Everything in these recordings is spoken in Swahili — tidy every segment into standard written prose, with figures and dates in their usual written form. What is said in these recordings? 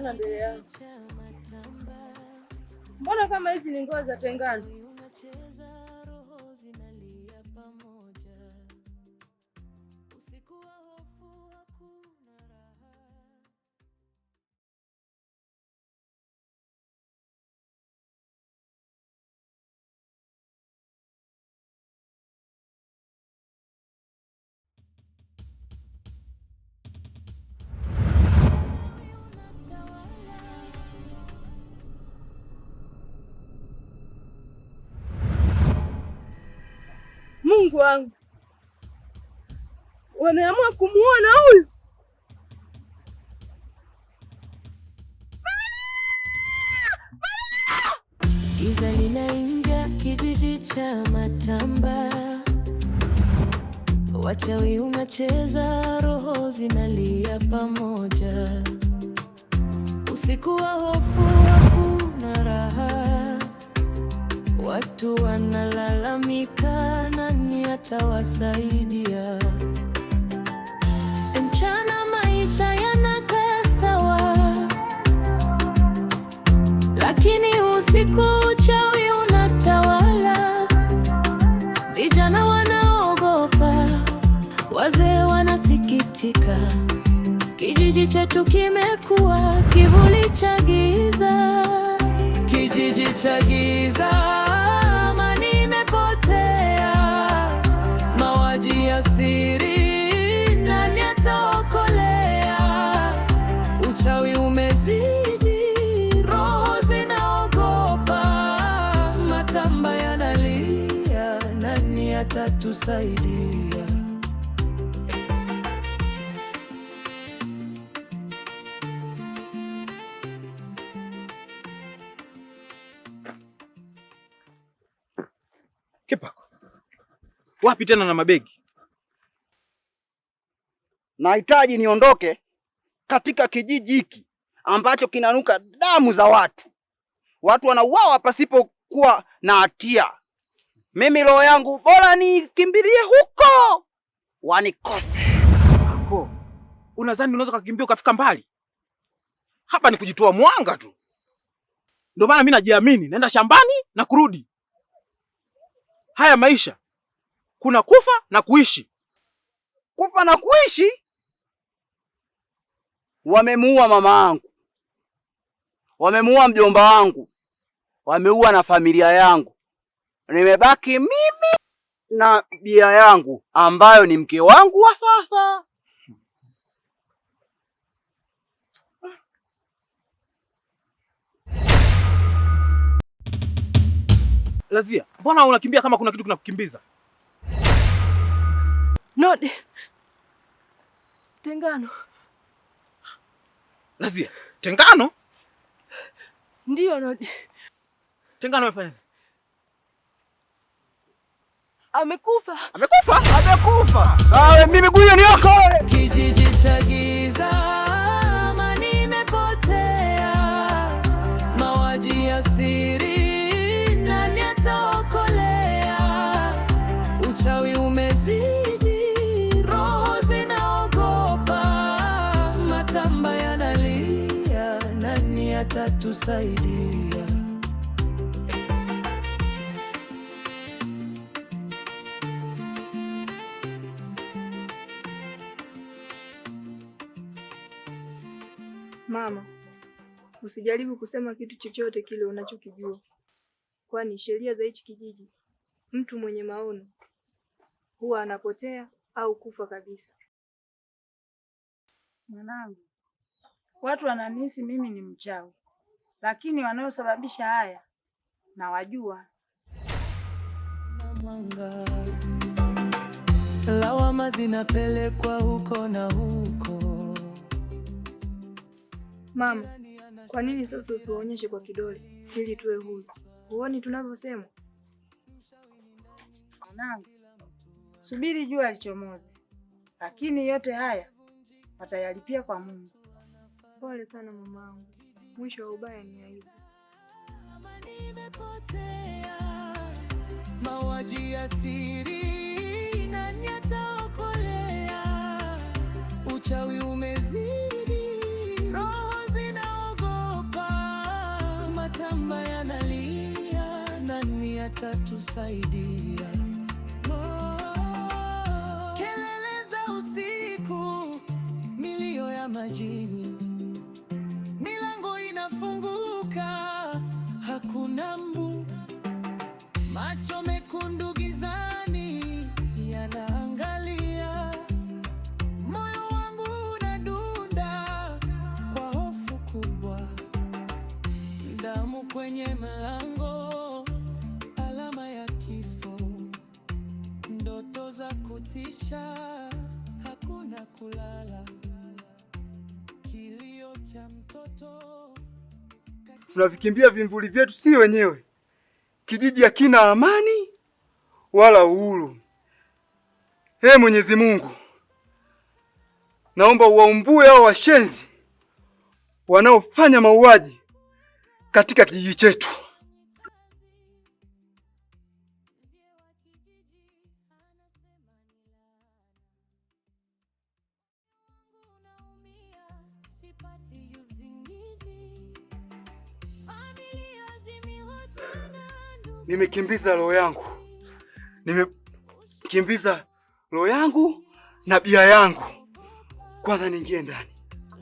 sana mbele yangu. Mbona kama hizi ni nguo za Tengano? Mungu wangu, wameamua kumuona huyu. Giza linaingia kijiji cha Matamba, wachawi unacheza, roho zinalia pamoja. Usiku wa hofu hakuna raha, watu wanalalamika, nani atawasaidia? Mchana maisha yanakaa sawa, lakini usiku uchawi unatawala. Vijana wanaogopa, wazee wanasikitika. Kijiji chetu kimekuwa kivuli cha giza. Kijiji cha giza, amani imepotea, mauaji ya siri, nani ataokolea? Uchawi umezidi, roho zinaogopa, Matamba yanalia, nani atatusaidia? Kipako, wapi tena na mabegi? Nahitaji niondoke katika kijiji hiki ambacho kinanuka damu za watu. Watu wanauawa pasipokuwa na hatia. Mimi roho yangu bora nikimbilie huko wanikose. Anko, unadhani unaweza kukimbia ukafika mbali? Hapa ni kujitoa mwanga tu. Ndio maana mimi najiamini, naenda shambani na kurudi. Haya maisha kuna kufa na kuishi. Kufa na kuishi? Wamemuua mama yangu, wamemuua mjomba wangu, wameua na familia yangu. Nimebaki mimi na bia yangu ambayo ni mke wangu wa sasa. Lazia, mbona unakimbia kama kuna kitu kinakukimbiza? No, Tengano. Lazia, Tengano? Ndiyo, Nodi. Tengano amefanya nini? Amekufa. Amekufa? Amekufa. Ah, mimi miguu niokoe. Kijiji cha giza, amani imepotea, mauaji ya siri, nani ataokolea? Uchawi umezidi, roho zinaogopa, Matamba yanalia, nani atatusaidia? Mama, usijaribu kusema kitu chochote kile unachokijua, kwani sheria za hichi kijiji, mtu mwenye maono huwa anapotea au kufa kabisa. Mwanangu, watu wananihisi mimi ni mchawi, lakini wanaosababisha haya nawajua. Mwanga, lawama zinapelekwa huko na huko. Mama, kwa nini sasa usiwaonyeshe kwa kidole ili tuwe huru? Huoni tunavyosema? Mwanangu, subiri jua lichomoze, lakini yote haya watayalipia kwa Mungu. Pole sana mamangu, mwisho wa ubaya ni aibu. Amani imepotea, mauaji ya siri, nani ataokolea? Uchawi umezidi, roho zinaogopa. Matamba yanalia, nani atatusaidia? Kelele za usiku, milio ya majini, milango inafunguka, hakuna mbu, macho mekundu gizani yanaangalia, moyo wangu unadunda kwa hofu kubwa, damu kwenye mlango, alama ya kifo, ndoto za kutisha, hakuna kulala, kilio cha mtoto. Tunavikimbia vimvuli vyetu si wenyewe. Kijiji hakina amani wala uhuru. Ee Mwenyezi Mungu, naomba uwaumbue hao washenzi wanaofanya mauaji katika kijiji chetu. Nimekimbiza roho yangu, nimekimbiza roho yangu na bia yangu. Kwanza niingie ndani.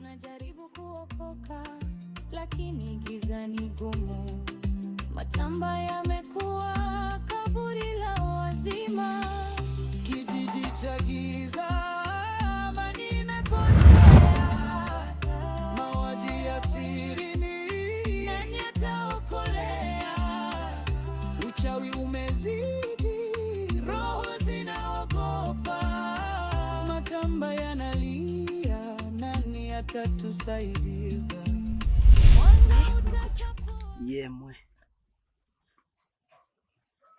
Najaribu kuokoka lakini giza ni gumu. Matamba yamekuwa kaburi la wazima. Kijiji cha giza, amani imepotea, mauaji ya sirini, nani ataokolea? Uchawi umezidi, roho zinaogopa, matamba yanalia, nani atatusaidia? Mwanga utakapo Yemwe,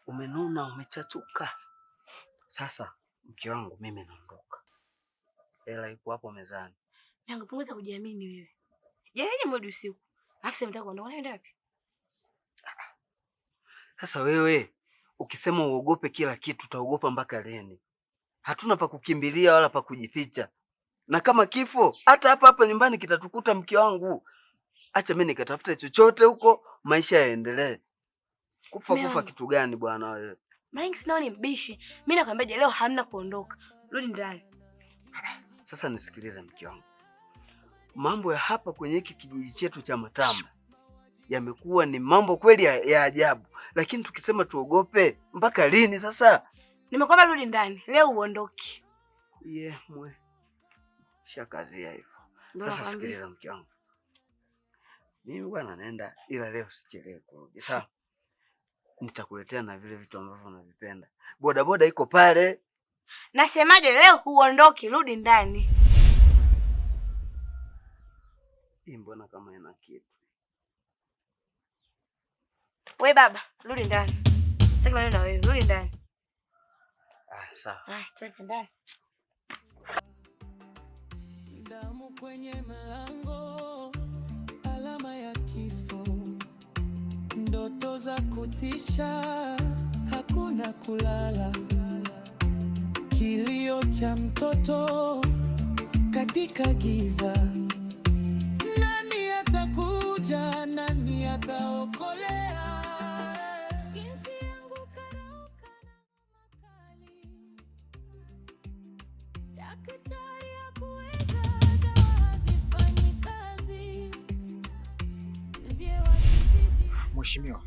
umenuna, umechachuka. Sasa mke wangu, mimi naondoka, hela ipo hapo mezani. Nangu, punguza kujiamini wewe. Jana mwedi usiku. Alafu sasa mtaka kuondoka unaenda wapi? Sasa wewe ukisema uogope kila kitu, utaogopa mpaka lini? Hatuna pa kukimbilia wala pa kujificha, na kama kifo hata hapa hapa nyumbani kitatukuta. Mke wangu, acha mimi nikatafute chochote huko, maisha yaendelee. Kufa Mume kufa wangu. kitu gani bwana wewe? Mara nyingi sinao ni mbishi. Mimi nakwambia leo hamna kuondoka. Rudi ndani. Sasa nisikilize mke wangu, mambo ya hapa kwenye hiki kijiji chetu cha Matamba yamekuwa ni mambo kweli ya ajabu, lakini tukisema tuogope mpaka lini sasa? Nimekwambia rudi ndani. Leo uondoke. Ye mwe shakazia hivyo. Ndio Sasa nakwambia. sikiliza mke wangu, mimi bwana naenda, ila leo sichelewe kurudi, sawa? Nitakuletea na vile vitu ambavyo unavipenda. Bodaboda iko pale. Nasemaje leo huondoki, rudi ndani. Hii mbona kama ina kitu? We baba, rudi ndani. Sitaki maneno na wewe, rudi ndani. Ah, sawa. Ah, twende ndani. Damu kwenye mlango, alama ya kifo, ndoto za kutisha, hakuna kulala, kilio cha mtoto katika giza. Nani atakuja? Nani ataokolea? Binti yangu karauka na makali. Daktari hakuweza, dawa hazifanyi kazi. Mzee wa kijiji Mheshimiwa,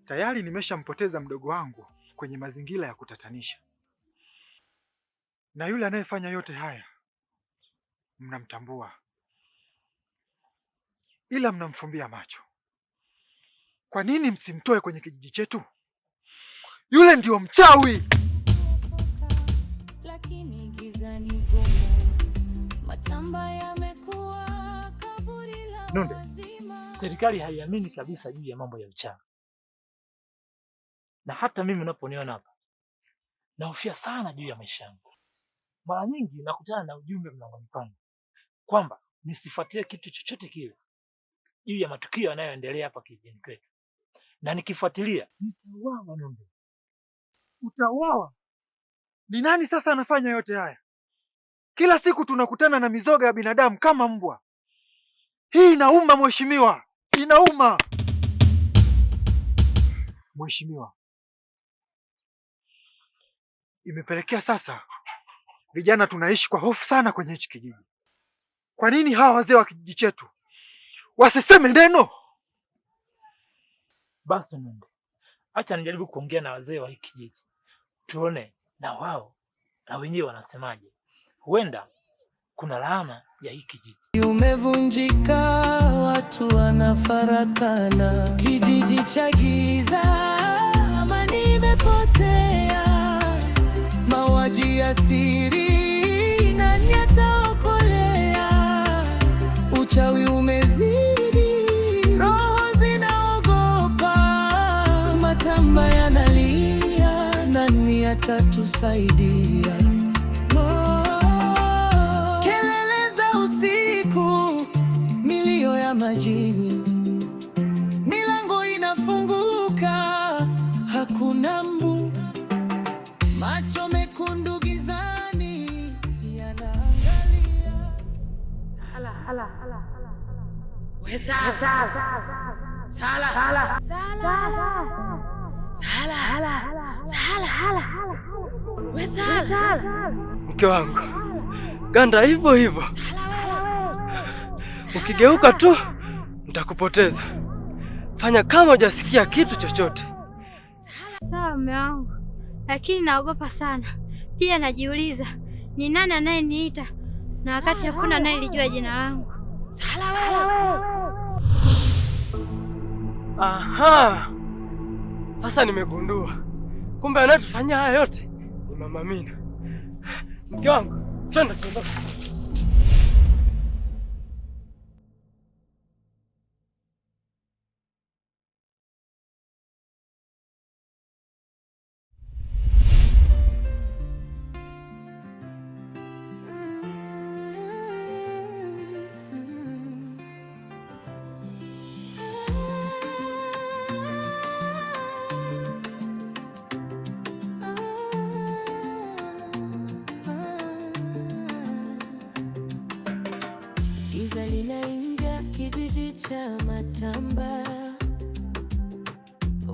tayari nimeshampoteza mdogo wangu kwenye mazingira ya kutatanisha, na yule anayefanya yote haya mnamtambua, ila mnamfumbia macho. Kwa nini msimtoe kwenye kijiji chetu? Yule ndio mchawi. Lakini giza ni gumu. Matamba yamekuwa kaburi la Nunde, wazima. Serikali haiamini kabisa juu ya mambo ya uchawi, na hata mimi unaponiona hapa nahofia sana juu ya maisha yangu. Mara nyingi nakutana na ujumbe mlangoni kwangu kwamba nisifuatilie kitu chochote kile juu ya matukio yanayoendelea hapa kijijini kwetu, na nikifuatilia nitauawa. Nunde, Utauawa. Ni nani sasa anafanya yote haya? Kila siku tunakutana na mizoga ya binadamu kama mbwa. Hii inauma mheshimiwa, inauma mheshimiwa. Imepelekea sasa vijana tunaishi kwa hofu sana kwenye hichi kijiji. Kwa nini hawa wazee wa kijiji chetu wasiseme neno? Basi Nunde, acha nijaribu kuongea na wazee wa hiki kijiji, tuone na wao na wenyewe wanasemaje. Huenda kuna laana ya hiki kijiji. Umevunjika, watu wanafarakana. Kijiji cha giza, amani imepotea. Mauaji ya siri, nani ataokolea? Uchawi umezidi, roho zinaogopa. Matamba yanalia, nani atatusaidia? Kelele za usiku, milio ya majini, milango inafunguka, hakuna mbu, macho mekundu gizani yanaangalia. We Sala. Sala. Sala. Sala. Sala. We Sala. Mke wangu, ganda hivyo hivyo, ukigeuka tu nitakupoteza. Fanya kama hujasikia kitu chochote. Sawa mume wangu, lakini naogopa sana. Pia najiuliza ni nani anayeniita na wakati hakuna anayelijua jina langu. Aha, sasa nimegundua, kumbe anayetufanyia haya yote ni Mama Mina. Mke wangu, twende tuondoke. Giza linaingia kijiji cha Matamba,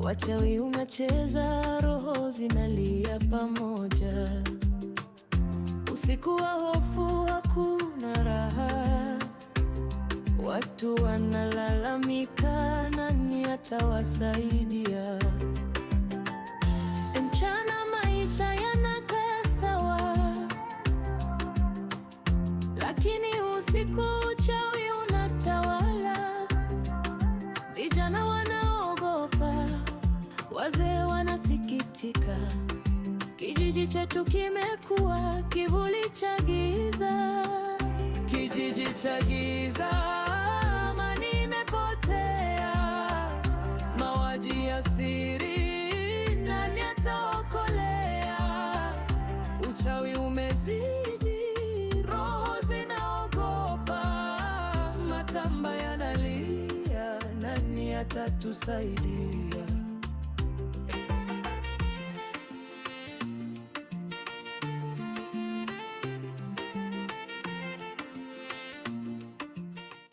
wachawi unacheza, roho zinalia pamoja. Usiku wa hofu, hakuna raha, watu wanalalamika, nani atawasaidia? Mchana maisha yanakaa sawa, lakini usiku uchawi unatawala. Vijana wanaogopa, wazee wanasikitika. Kijiji chetu kimekuwa kivuli cha giza. Kijiji cha giza, amani imepotea. Mauaji ya siri, nani ataokolea? Uchawi umezidi, roho zinaogopa. Matamba yanalia, nani atatusaidia?